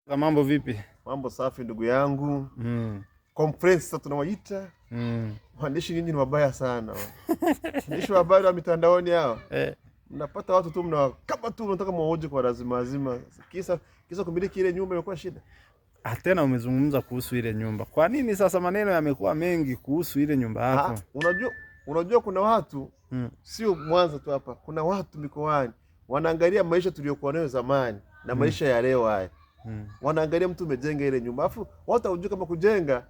Mambo vipi? Mambo safi ndugu yangu. Conference sasa tunawaita. Waandishi nyinyi ni wabaya sana. Waandishi wa habari wa mitandaoni hao. Mnapata watu tu mna kama tu mnataka muoje kwa lazima lazima. Kisa kumiliki ile nyumba imekuwa shida. Ah, tena umezungumza kuhusu ile nyumba. Kwa nini sasa maneno yamekuwa mengi kuhusu ile nyumba yako? Ah, unajua kuna watu sio Mwanza tu hapa, kuna watu mikoani wanaangalia maisha tuliyokuwa nayo zamani na maisha ya leo haya. Wanaangalia mtu umejenga ile nyumba, alafu watu hawajui kama kujenga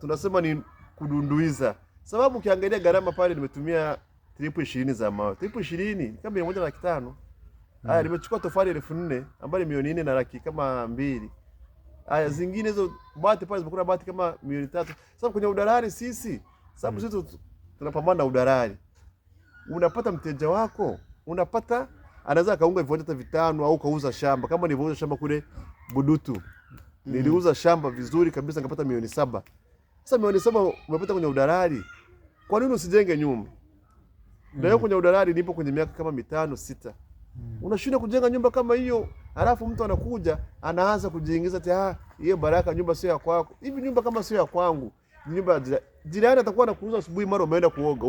tunasema ni kudunduiza. Sababu ukiangalia gharama pale, nimetumia tripu 20 za mawe. Tripu 20 ni kama 105,000. Haya, nimechukua tofali 4,000 ambayo ni milioni 4 na laki kama 2. Haya, zingine hizo bati pale zimekula bati kama milioni 3. Sababu kwenye udalali sisi, sababu sisi tunapambana na udalali. Unapata mteja wako, unapata anaweza akaunga viwanja hata 5 au kauza shamba. Kama nilivyouza shamba kule Budutu. Niliuza shamba vizuri kabisa nikapata milioni 7. Sasa milioni 7 umepata kwenye udalali. Kwa nini usijenge nyumba? Na kwenye udalali nipo kwenye miaka kama 5 6. Unashindwa kujenga nyumba kama hiyo, halafu mtu anakuja anaanza kujiingiza ati hiyo baraka nyumba sio ya kwako. Hivi nyumba kama sio ya kwangu, nyumba ya jirani atakuwa anakuuza asubuhi, mara umeenda kuoga,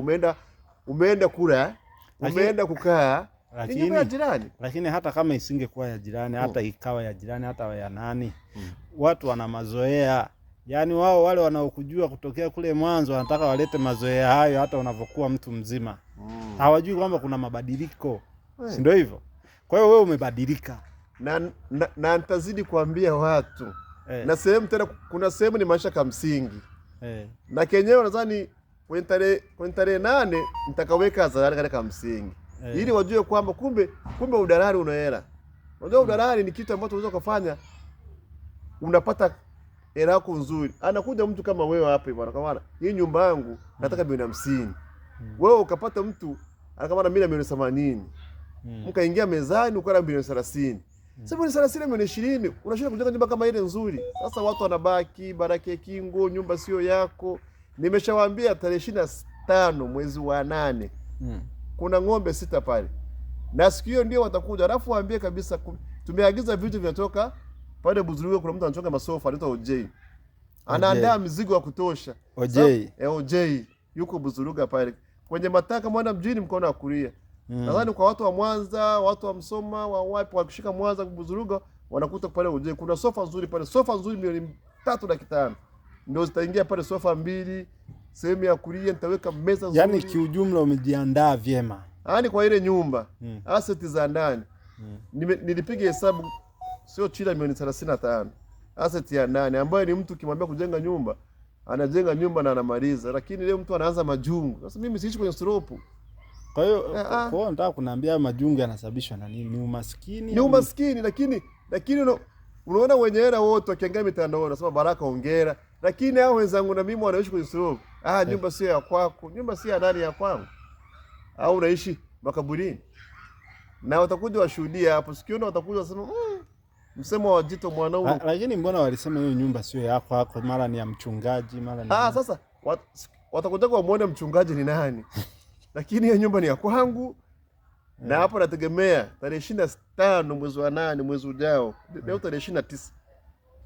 umeenda kula, umeenda kukaa. Ni nyumba ya jirani. Lakini hata kama isingekuwa ya jirani, hata ikawa ya jirani, hata ya nani, watu wana mazoea. Yaani wao wale wanaokujua kutokea kule mwanzo wanataka walete mazoea hayo hata unavokuwa mtu mzima. Hawajui kwamba kuna mabadiliko. Si ndio hivyo? Kwa hiyo wewe umebadilika. Na nitazidi kuambia watu. Na sehemu tena kuna sehemu ni maisha kama msingi. Na kenyewe nadhani kwenye tarehe 8 nitakaweka hadharani katika msingi. Ili wajue kwamba kumbe udalali una hela. Unajua udalali ni kitu ambacho unaweza kufanya unapata hela yako nzuri. Anakuja mtu kama wewe hapa bwana, kama bwana, hii nyumba yangu nataka milioni 50. Wewe ukapata mtu anakamana mimi na milioni 80. Mkaingia mezani ukala milioni 30. Sasa milioni 30 milioni 20 unashinda kujenga nyumba kama ile nzuri. Sasa watu wanabaki baraka kingo, nyumba sio yako. Nimeshawaambia tarehe 25 mwezi wa 8. Kuna ng'ombe 6 pale. Na siku hiyo ndio watakuja. Alafu waambie kabisa tumeagiza vitu vinatoka pale Buzuruga, kuna mtu anachonga masofa anaitwa OJ. Anaandaa mizigo ya kutosha. OJ. OJ yuko Buzuruga pale. Kwenye mataka mwana mjini mkono wa kulia. Nadhani kwa watu wa Mwanza, watu wa Msoma, wa wapi wakishika Mwanza Buzuruga wanakuta pale OJ. Kuna sofa nzuri pale, sofa nzuri milioni 3.5. Ndio zitaingia pale sofa 2, sehemu ya kulia nitaweka meza nzuri. Yaani kiujumla umejiandaa vyema. Yaani kwa ile nyumba, asset za ndani. Nilipiga hesabu sio chini ya milioni 35. Asset ya ndani ambayo ni mtu ukimwambia kujenga nyumba, anajenga nyumba na anamaliza. Lakini leo mtu anaanza majungu. Sasa mimi siishi kwenye slope. Kwa hiyo, kwa hiyo nataka kuniambia majungu yanasababishwa na nini? Ni umaskini? Ni umaskini, lakini unaona wenye hela wote wakiangalia mitandaoni wanasema Baraka hongera. Lakini hao wenzangu na mimi wanaishi kwenye slope. Nyumba sio ya kwako, nyumba si ya ndani ya kwangu. Au unaishi makaburini. Na watakuja washuhudia hapo. Siku hiyo watakuja wasema, msemo wa Jito mwanaume. Lakini mbona walisema hiyo nyumba sio yako yako, mara ni ya mchungaji, mara ni Sasa watakuja wamuone mchungaji ni nani. Lakini hiyo nyumba ni ya kwangu. Na hapo nategemea tarehe 25 mwezi wa 8 mwezi ujao. Leo tarehe 29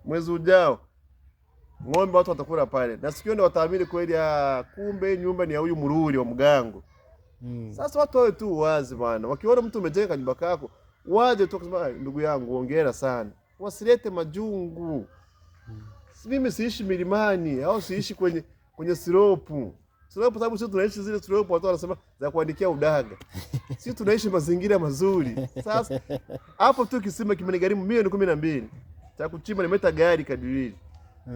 mwezi ujao. Ng'ombe watu watakula pale. Na siku hiyo ndio wataamini kweli, kumbe nyumba ni ya huyu mruri wa mgango. Sasa watu wawe tu wazi bwana. Wakiona mtu umejenga nyumba yako, waje tu kusema ndugu yangu hongera sana. Wasilete majungu. Mimi siishi milimani au siishi kwenye slope. Slope sababu sisi tunaishi zile slope watu wanasema za kuandikia udaga. Sisi tunaishi mazingira mazuri. Sasa hapo tu kisima kimenigharimu milioni 12. Cha kuchimba nimeleta gari kadiri.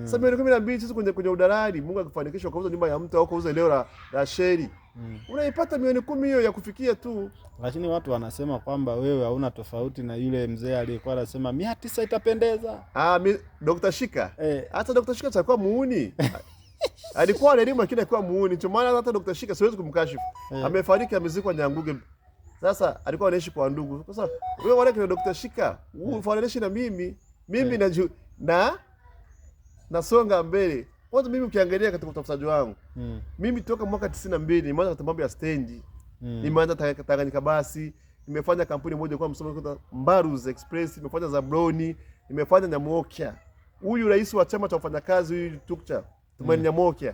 Sasa milioni 12 sisi kwenye udalali, Mungu akufanikisha ukauza nyumba ya mtu au ukauza eneo la sheri. Unaipata milioni 10 hiyo ya kufikia tu. Lakini watu wanasema kwamba wewe hauna tofauti na yule mzee aliyekuwa anasema 900 itapendeza. Dr. Shika. Hata Dr. Shika alikuwa muuni. Alikuwa na elimu lakini alikuwa muuni. Ndio maana hata Dr. Shika siwezi kumkashifu. Amefariki, amezikwa Nyanguge. Sasa alikuwa anaishi kwa ndugu. Sasa wewe wale kwa Dr. Shika, ufananishe na mimi. Mimi nasonga mbele. Kwanza mimi ukiangalia katika utafutaji wangu, mimi toka mwaka 92 nimeanza katika mambo ya stendi. Nimeanza Tanganyika basi, nimefanya kampuni moja kwa Msoma kwa Mbaruz Express, nimefanya Zabloni, Nimefanya Nyamwokya. Huyu rais wa chama cha wafanyakazi huyu TUCTA, Tumaini Nyamwokya.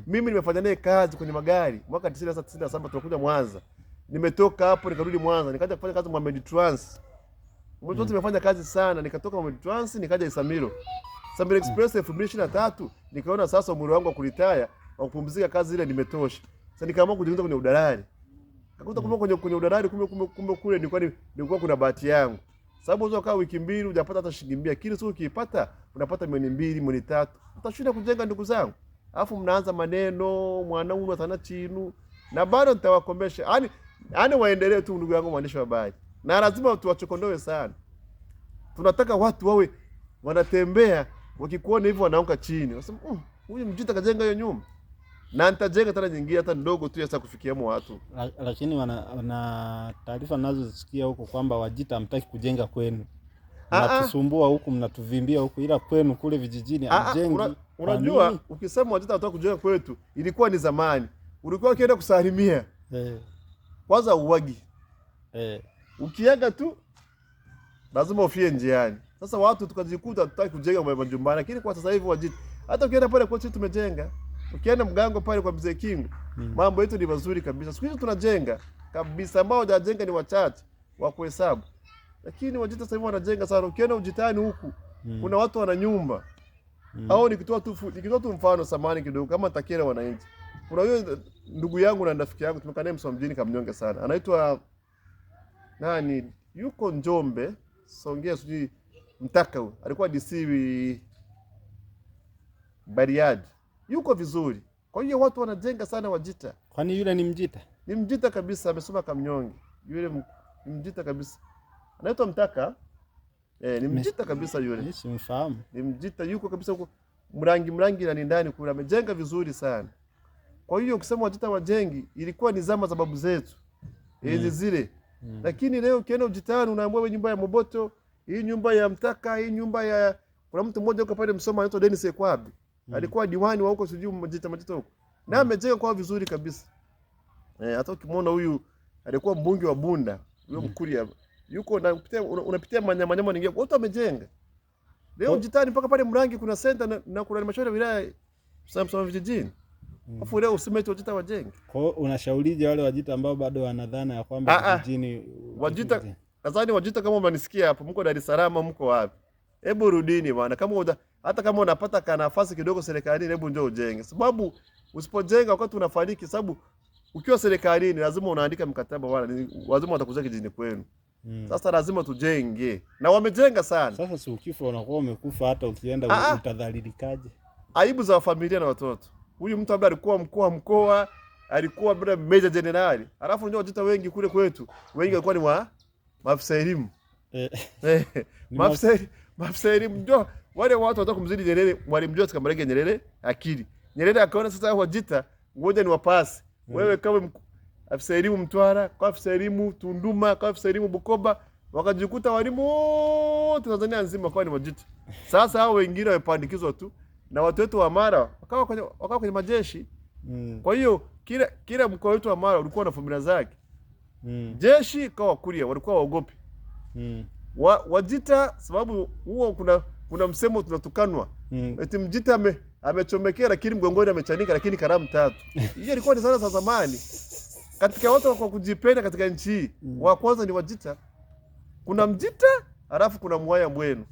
Mimi nimefanya naye kazi kwenye magari mwaka 97 tunakuja Mwanza. Nimetoka hapo nikarudi Mwanza, nikaja kufanya kazi Mohamed Trans. Mohamed Trans nimefanya kazi sana, nikatoka Mohamed Trans nikaja Isamilo. Isamilo Express 2023 nikaona sasa umri wangu wa kuritaya wa kupumzika kazi ile nimetosha. Sasa nikaamua kujiunga kwenye udalali. Kakuta kumbe kwenye udalali kumbe kule nilikuwa kuna bahati yangu. Sababu unaweza kukaa wiki mbili hujapata hata shilingi 100, lakini siku ukiipata unapata milioni 2, milioni 3. Utashinda kujenga ndugu zangu. Alafu mnaanza maneno mwanaume atana chinu na bado nitawakomesha. Yaani waendelee tu ndugu yangu mwandishi wa habari. Na lazima tuwachokondoe sana. Tunataka watu wawe wanatembea wakikuona hivyo wanaanguka chini. Wasema, huyu Mjita kajenga hiyo nyumba. Na nitajenga tena nyingine hata ndogo tu ya kufikia watu. Lakini wana taarifa nazozisikia huko kwamba Wajita hamtaki kujenga kwenu. Mnatusumbua huku, mnatuvimbia huku, ila kwenu kule vijijini hamjengi. Unajua ukisema Wajita wanataka kujenga kwetu, ilikuwa ni zamani. Ulikuwa ukienda kusalimia. Kwanza uwagi. Ukiaga tu lazima ufie njiani. Sasa watu tukajikuta tutaki kujenga majumbani, lakini kwa sasa hivi Wajita hata ukienda pale kwetu tumejenga. Ukienda Mgango pale kwa Mzee Kingu, mambo yetu ni mazuri kabisa. Siku hizi tunajenga kabisa, ambao hawajajenga ni wachache wa kuhesabu. Lakini Wajita sasa hivi wanajenga sana. Ukienda ujitani huku, kuna watu wana nyumba. Au nikitoa tu mfano samani kidogo kama takera wananchi. Kuna huyo ndugu yangu na rafiki yangu tumekaa naye Msoma mjini kamnyonge sana. Anaitwa nani? Yuko Njombe, Songea sijui Mtaka huyo. Alikuwa DC Bariadi. Yuko vizuri. Kwa hiyo watu wanajenga sana Wajita. Kwani yule ni Mjita? Ni Mjita kabisa, amesoma Kamnyonge. Yule ni Mjita kabisa. Anaitwa Mtaka. Ni Mjita kabisa yule. Mimi simfahamu. Ni Mjita yuko kabisa huko Mrangi na ndani kule amejenga vizuri sana. Kwa hiyo ukisema Wajita wajengi ilikuwa ni zama za babu zetu. Enzi zile. Lakini leo ukienda Ujitani unaambiwa wewe nyumba ya Moboto, hii nyumba ya Mtaka, hii nyumba ya kuna mtu mmoja huko pale Msoma anaitwa Dennis Ekwabi. Alikuwa diwani wa huko sijui Mjita huko. Na amejenga kwa vizuri kabisa. Hata ukimwona huyu alikuwa mbunge wa Bunda, huyo Mkuria yuko na unapitia manyama nyama nyingine, wote wamejenga. Leo Jitani mpaka pale Mrangi kuna center na kuna halmashauri ya wilaya Msoma vijijini. Alafu leo useme eti Wajita wajenge. Kwa hiyo unashaurije wale Wajita ambao bado wanadhana ya kwamba vijijini Wajita, nadhani Wajita kama mnanisikia hapo, mko Dar es Salaam, mko wapi? Hebu rudini bwana, kama hata kama unapata kana nafasi kidogo serikalini, hebu njoo ujenge. Sababu usipojenga wakati unafariki, sababu ukiwa serikalini lazima unaandika mkataba bwana, lazima watakuja kijijini kwenu. Sasa lazima tujenge. Na wamejenga sana. Sasa si ukifa unakuwa umekufa, hata ukienda utadhalilikaje? Aibu za familia na watoto. Huyu mtu labda alikuwa mkuu wa mkoa, alikuwa labda major general. Alafu unajua Wajita wengi kule kwetu, wengi walikuwa ni wa maafisa elimu. Maafisa elimu ndio wale watu wanataka kumzidi Nyerere, Mwalimu Julius Kambarage Nyerere akili. Nyerere akaona sasa Wajita ngoja ni wapasi. Wewe kama afisa elimu Mtwara, kwa afisa elimu Tunduma, kwa afisa elimu Bukoba, wakajikuta walimu wote Tanzania nzima kwa ni Wajita. Sasa hao wengine wamepandikizwa tu na watu wetu wa Mara wakawa kwenye majeshi. Kwa hiyo kila mkoa wetu wa Mara ulikuwa na familia zake. Jeshi kwa Wakuria walikuwa waogopi. Wajita sababu huo kuna msemo tunatukanwa. Eti Mjita amechomekea lakini mgongoni amechanika lakini karamu tatu. Hiyo ilikuwa ni sana za zamani. Katika watu kwa kujipenda katika nchi hii, wa kwanza ni Wajita. Kuna Mjita alafu kuna Mwaya Mwenu.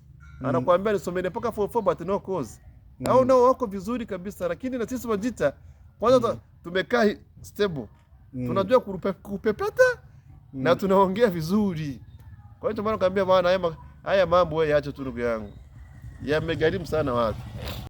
Anakuambia nisomeni mpaka 44 but no cause. Hao nao wako vizuri kabisa, lakini na sisi Wajita kwanza tumekaa stable. Tunajua kupepeta na tunaongea vizuri. Kwa hiyo maana nakwambia bwana, haya mambo wewe yaache tu ndugu yangu. Yamegharimu sana watu.